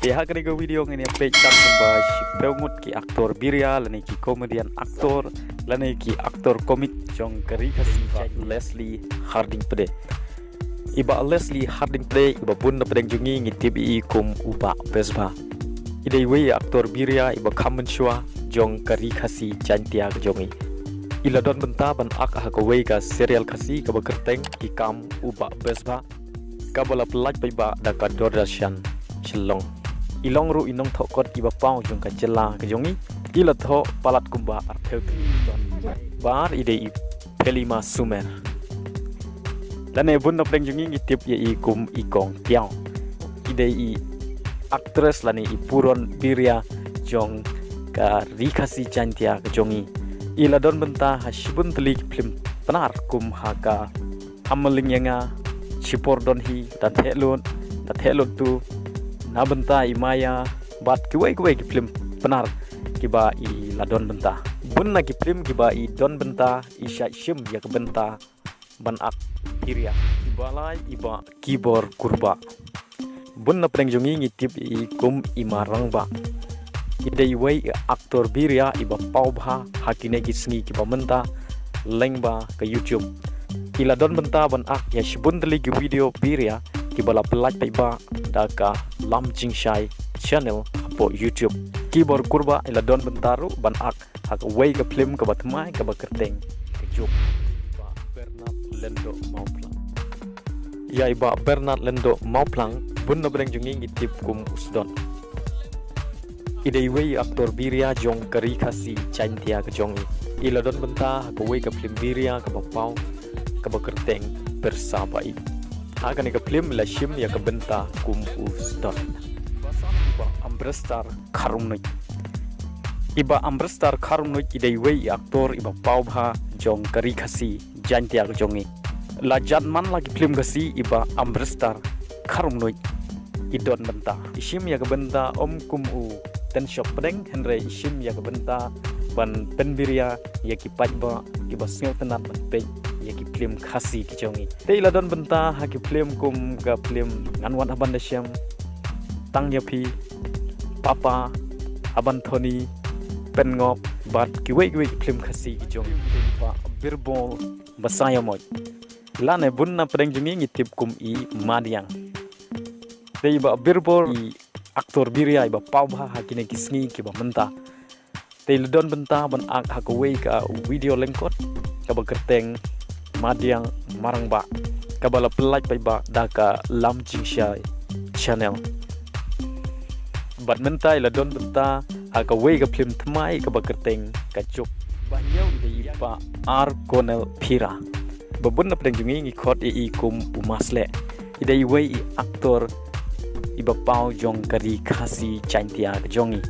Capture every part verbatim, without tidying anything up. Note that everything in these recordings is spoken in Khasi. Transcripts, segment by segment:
Te ha kane ka video ngin ïa peit tang kumba shiphew ngut ki actor biria lane ki comedian actor lane ki actor comic jong ka ri Khasi, Leslie Harding Pde. I bah Leslie Harding Pde, i ba bun na pdeng jong ngi ngi tip ïa i kum u bah Besbha. I dei iwei i actor biria i ba kham mynshuwa jong ka ri Khasi Jaintia ka jong ngi. I la don bynta ban ak ha kawei ka serial Khasi kaba kyrteng Ki Kam u Bah Besbha, kaba la pyllait paidbah da ka Doordarshan Shillong. I long ruh i nongthoh kot i ba paw jong ka jylla ka jong ngi. I la thoh palat kumba arphew tylli ki don. Ba ar i dei i Phelima Sumer. Lane bun na pdeng jong ngi ngi tip ïa i kum i Kong Tiaw. I dei i actress lane i burom biria jong ka ri Khasi Jaintia ka jong ngi. I la don bynta ha shibun tylli ki phlim Pnar kum ha ka Hamaling Ïa Nga, Shipor Don Hi, Da Theh Lut, Da Theh Lut Tu, Na Bynta i Maya, bad kiwei kiwei ki phlim Pnar kiba i la don bynta. Bun na ki phlim kiba i don bynta i shait shim ïa ka bynta ban ak biria. Iba lai i bah Kibor Kurbah. Bun na pdeng jong ngi ngi tip ïa i kum i Marangbah. I dei iwei i actor biria i ba paw bha ha kine ki sngi kiba mynta lyngba ka YouTube. I la don bynta ban ak ïa shibun tylli ki video biria kiba la pyllait paidbah da ka Lam Jingshai channel hapoh YouTube. Kibor Kurbah i la don bynta ruh ban ak ha kawei ka phlim kaba thymmai kaba kyrteng Ka Juk. Bah Bernard Lyngdoh Mawphlang. Ïa i bah Bernard Lyngdoh Mawphlang, bun na pdeng jong ngi ngi tip kum u Sdot. I dei iwei i actor biria jong ka ri Khasi Jaintia ka jong ngi. I la don bynta ha kawei ka phlim biria kaba paw kaba kyrteng Pyrsa Bah Ïeit. Ha kane ka phlim i la shim ïa ka bynta kum u Sdot. Bah Ambrastar Kharumnuid. I bah Ambrastar Kharumnuid i dei iwei i actor i ba paw bha jong ka ri Khasi Jaintia ka jong ngi. La jan man la ki phlim Khasi i bah Ambrastar Kharumnuid i don bynta. I shim ïa ka bynta ym kum u Tenshoppdeng, hynrei i shim ïa ka bynta ban pynbiria ïa ki paidbah kiba sngewtynnat ban peit ïa ki phlim Khasi ki jong ngi. Te i la don bynta ha ki phlim kum ka phlim Ngan Wad Haban Da Shem, Tang Ïa Phi, Papa, Haban Thoni, Pynngop, bad kiwei kiwei ki phlim Khasi ki jong ngi. Bah Birbor Basaiawmoit. Lane bun na pdeng jong ngi ngi tip kum i Madiang. Te i bah Birbor i actor biria i ba paw bha ha kine ki sngi kiba mynta. Te i la don bynta ban ak ha kawei ka video lyngkot kaba kyrteng Madiang Marangbah, kaba la pyllait paidbah da ka Lam Jingshai channel. Bad mynta i la don bynta ha kawei ka phlim thymmai kaba kyrteng Ka Juk. Bah hynñiew i dei i bah R. Cornel Phira. Ba bun na pdeng jong ngi ngi khot ïa i kum u Masleh. I dei iwei i actor i ba paw jong ka ri Khasi Jaintia ka jong ngi.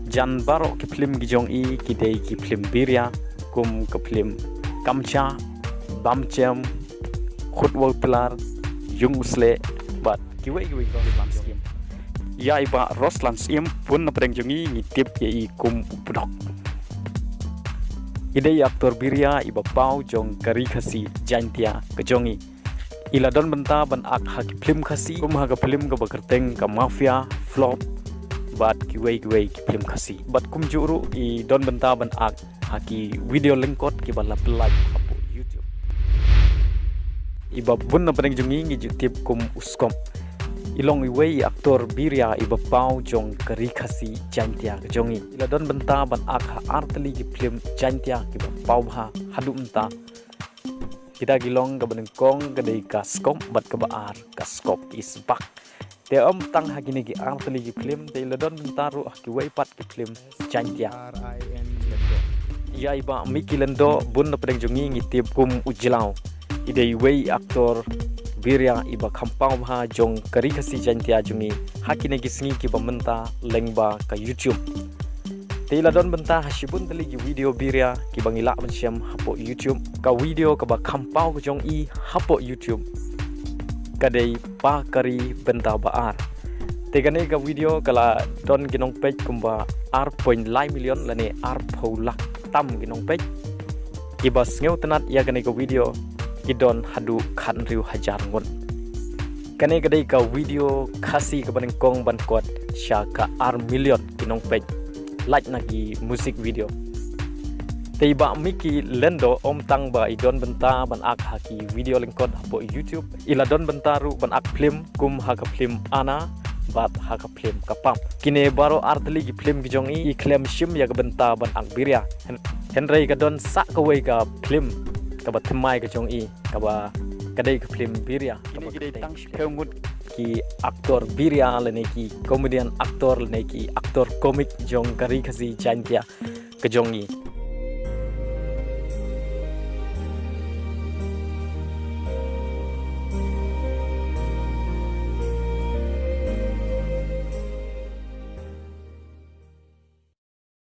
Jan baroh ki phlim ki jong i ki dei ki phlim biria kum ka phlim Kamcha, Bamchem, Khut Wau Tlar, Yung U Sleh, bad kiwei kiwei ki phlim. Ïa i bah Roslan Syiem, bun na pdeng jong ngi ngi tip ïa i kum u Pdok. I dei i actor biria i ba paw jong ka ri Khasi Jaintia ka jong ngi. I la don bynta ban ak ha ki phlim Khasi, kum ha ka phlim kaba kyrteng Ka Mafia, Flop, bad kiwei kiwei ki phlim Khasi. Bad kumjuh ruh i don bynta ban ak ha ki video lyngkot kiba la pyllait hapoh YouTube. I ba bun na pdeng jong ngi ngi ju tip kum u Skop. I long iwei i actor biria i ba paw jong ka ri Khasi Jaintia ka jong ngi. I la don bynta ban ak ha ar tylli ki phlim Jaintia kiba paw bha haduh mynta. Kita ki long kaba nyngkong ka dei Ka Skop bad kaba ar Ka Skop Is Back. Te ym tang ha kine ki ar tylli ki phlim, te i la don bynta ruh ha kiwei pat ki phlim Jaintia. Ïa i bah Mickey Lyngdoh, bun na pdeng jong ngi ngi tip kum u Jlaw. I dei iwei i actor biria i ba kham paw bha jong ka ri Khasi Jaintia jong ngi ha kine ki sngi kiba mynta lyngba ka YouTube. Te i la don bynta ha shibun tylli ki video biria kiba ngi lah ban shem hapoh YouTube. Ka video kaba kham paw ka jong i hapoh YouTube ka dei Pa Kari Bynta Ba Ar. Te kane ka video ka la don ki nongpeit kumba ar point lai million lane arphew lak tam ki nongpeit. Kiba sngewtynnat ïa kane ka video ki don haduh khathynriew hajar ngut. Kane ka dei ka video Khasi kaba nyngkong ban kot sha ka ar million ki nongpeit like na ki music video. Te i Bah Mickey Lyngdoh ym tang ba i don bynta ban ak ha ki video lyngkot hapoh YouTube, i la don bynta ruh ban ak phlim kum ha ka phlim Ana bad ha ka phlim Ka Pap. Kine baroh ar tylli ki phlim ki jong i, i khlem shim ïa ka bynta ban ak biria. Hynrei ka don sa kawei ka phlim kaba thymmai ka jong i, kaba ka dei ka phlim Biria. Kine ki dei tang shiphew ngut ki actor Biria lane ki comedian actor lane ki actor comic jong ka Ri Khasi Jaiñtia ka jong i.